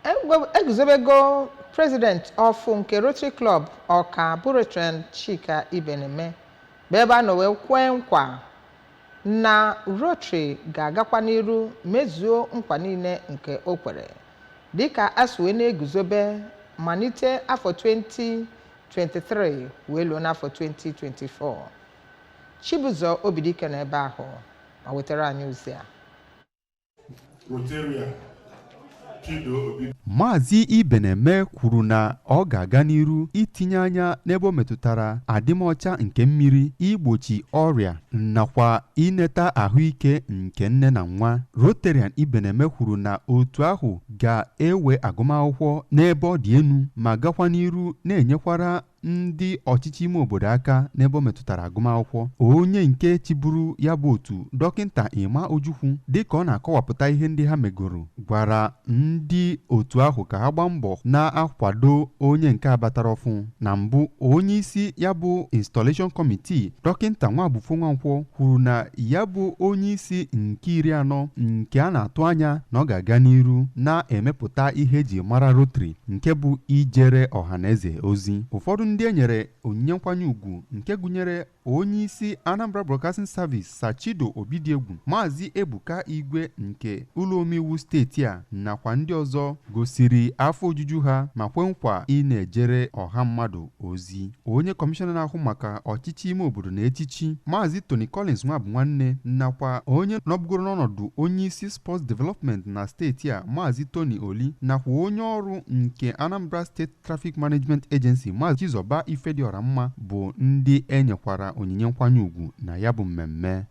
Eguzobego president ọfụ nke Rotary Club Ọka, bụ Rotarian Chika Ibeneme, bụ ebe a nọ wee kwee nkwa na Rotary ga-agakwa n'iru mezuo nkwa niile nke o kwere dịka a si wee na-eguzobe malite afọ 2023 wee luo n'afọ 2024. Chibụzọ Obidike nọ ebe ahụ ma wetara anyị ozi a. Rotarian Chido Obi. Maazị Ibeneme kwuru na ọ ga-aga n'iru itinye anya n'ebe o metụtara adịmọcha nke mmiri, igbochi ọrịa nakwa ineta ahụike nke nne na nwa. Rotarian Ibeneme kwuru na otu ahụ ga-ewe agụmakwụkwọ n'ebe ọ dị elu ma gakwa n'iru na-enyekwara ndị ọchịchị ime obodo aka n'ebe ọ metụtara agụmakwụkwọ. Onye nke chịburu ya bụ otu, Dọkịta Ịma Ojukwu, dịka ọ na-akọwapụta ihe ndị ha megoro, gwara ndị otu ahụ ka ha gbaa mbọ na-akwado onye nke a batara ọfụ. Na mbụ, onye isi ya bụ installation committee, Dọkịta Nwabufo Nwankwọ, kwuru na ya bụ onye isi nke 40 nke a na-atụ anya na ọ ga-aga n'iru na-emepụta ihe eji mara Rotary, nke bụ ijere ọha na eze ozi. Ụfọdụ ndị e nyere onyinye nkwanye ugwu, nke gụnyere onye isi Anambra Broadcasting Service, Sachido Obidiegwu, Maazị Ebuka Igwe nke ụlọ omeiwu steeti a nakwa ndị ọzọ, gosiri afọ ojuju ha ma kwe nkwa ị na-ejere ọha mmadụ ozi. Onye kọmishọna na-ahụ maka ọchịchị ime obodo na echichi, Maazị Tony Collins Nwabụnwanne, nakwa onye nọbugoro n'ọnọdụ onye isi Sports Development na steeti a, Maazị Tony Oli, nakwa onye ọrụ nke Anambra State Traffic Management Agency, Maazị Chizoba Ifediọramma, bụ ndị e nyekwara onyinye nkwanye ugwu na ya bụ mmemme.